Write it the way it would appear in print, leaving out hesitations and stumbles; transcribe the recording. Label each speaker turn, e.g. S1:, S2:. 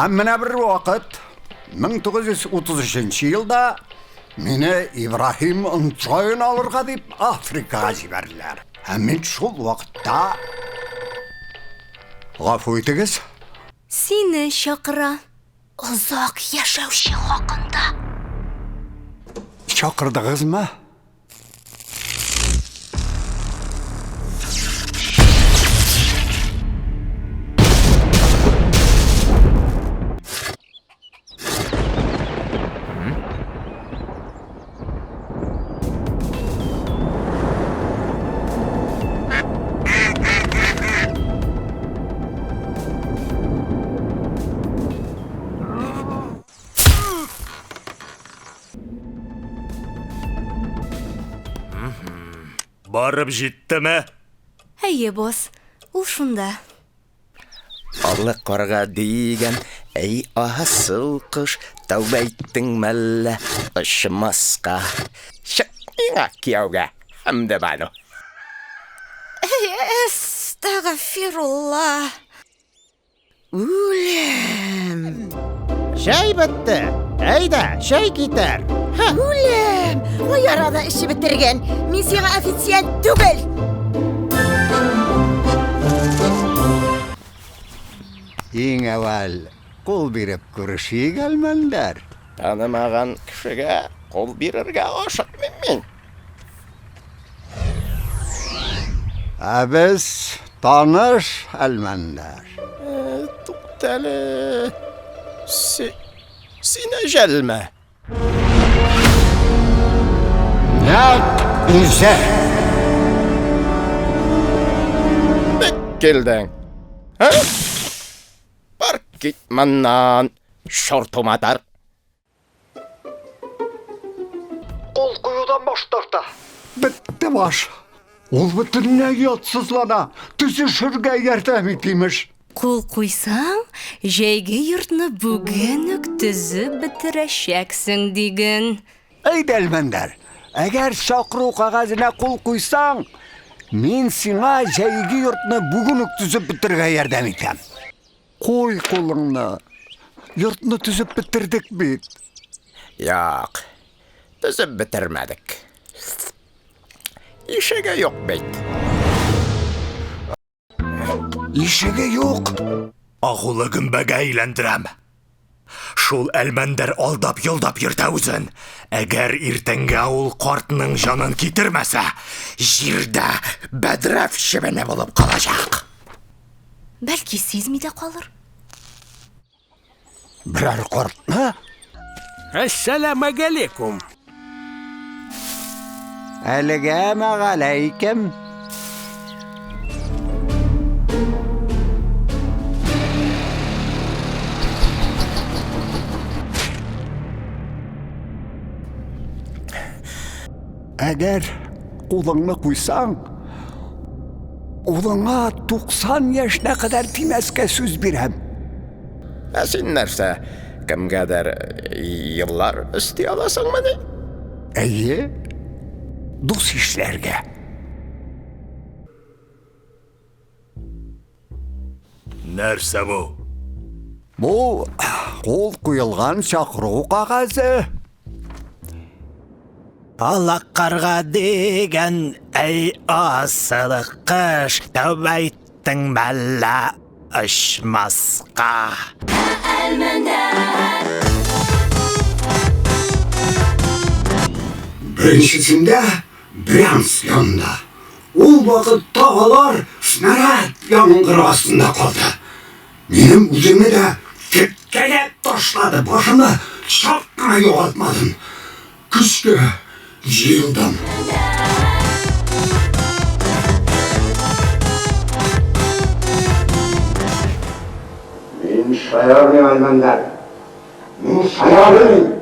S1: Һәм менә бер вакыт, 1933 елда мине Ибраһим Нцоен алырга дип Африкага җибәрделәр. Һәм мин шул вакытта Гафу итегез.
S2: Сине чакыра. Озак яшәүче хакында.
S1: Чакырдыгызмы?
S3: Барып җиттеме?
S2: Әйе, босс. Ул шунда.
S4: Алы карга дигән, әй асыл кош, тәүбә иттең мәллә очмаска. Чык миңа кияүгә, Хәмдебану.
S2: Әстәгъфирулла.
S5: Үләм. Чәй бетте. Әйдә, чәй китер.
S6: Үләм. Кай арада эчеп бетергән? Мин сиңа официант түгел.
S1: Иң әүвәл кул биреп күрешик, Әлмәндәр.
S4: Танымаган кешегә кул бирергә ашыкмыйм мин.
S1: Ә без таныш, Әлмәндәр.
S4: Э, туктале. Си, син әҗәлме?
S1: Нәкъ үзе.
S4: Бик килдең. Ә? Бар кит моннан, шортуматар.
S1: Кул куюдан баш тарта. Бетте баш. Ул бөтенләй ятсызлана, төзешергә ярдәм ит, имеш.
S2: Кул куйсаң, җәйге йортны бүген үк төзеп бетерәчәксең, диген.
S1: Әйдә, Әлмәндәр, әгәр чакыру кәгазенә кул куйсаң, мин сиңа җәйге йортны бүген үк төзеп бетерергә ярдәм итәм. Куй кулыңны. Йортны төзеп бетердек бит.
S4: Юк, төзеп бетермәдек. Ишеге юк бит.
S1: Ишеге юк.
S3: Агулы гөмбәгә әйләндерәм. Шул Әлмәндәр алдап-йолдап йөртә үзен. Әгәр иртәнгә ул картның җанын китермәсә, җирдә бәдрәф чебене булып калачак.
S2: Бәлки сизми дә калыр.
S1: Берәр картны?
S7: Әссәламәгалейкум.
S1: Әлегә мәгаләйкем. Әгәр кулыңны куйсаң, улыңа 90 яшенә кадәр тимәскә сүз бирәм.
S4: Ә син нәрсә, кемгәдер еллар өсти аласыңмыни?
S1: Әйе, дус-ишләргә.
S3: Нәрсә бу?
S1: Бу кул куелган чакыру кәгазе.
S7: Ала карга дигән, әй асыл кыш, тәүбә иттең мәллә очмаска.
S1: Беренчесендә Брянск янында. Ул вакытта алар снаряд яңгыры астында калды. Минем үземне дә теткәләп ташлады, башымны чак кына югалтмадым. Көчкә җыелдым. Мин шаярмыйм, Әлмәндәр. Мин шаярмыйм.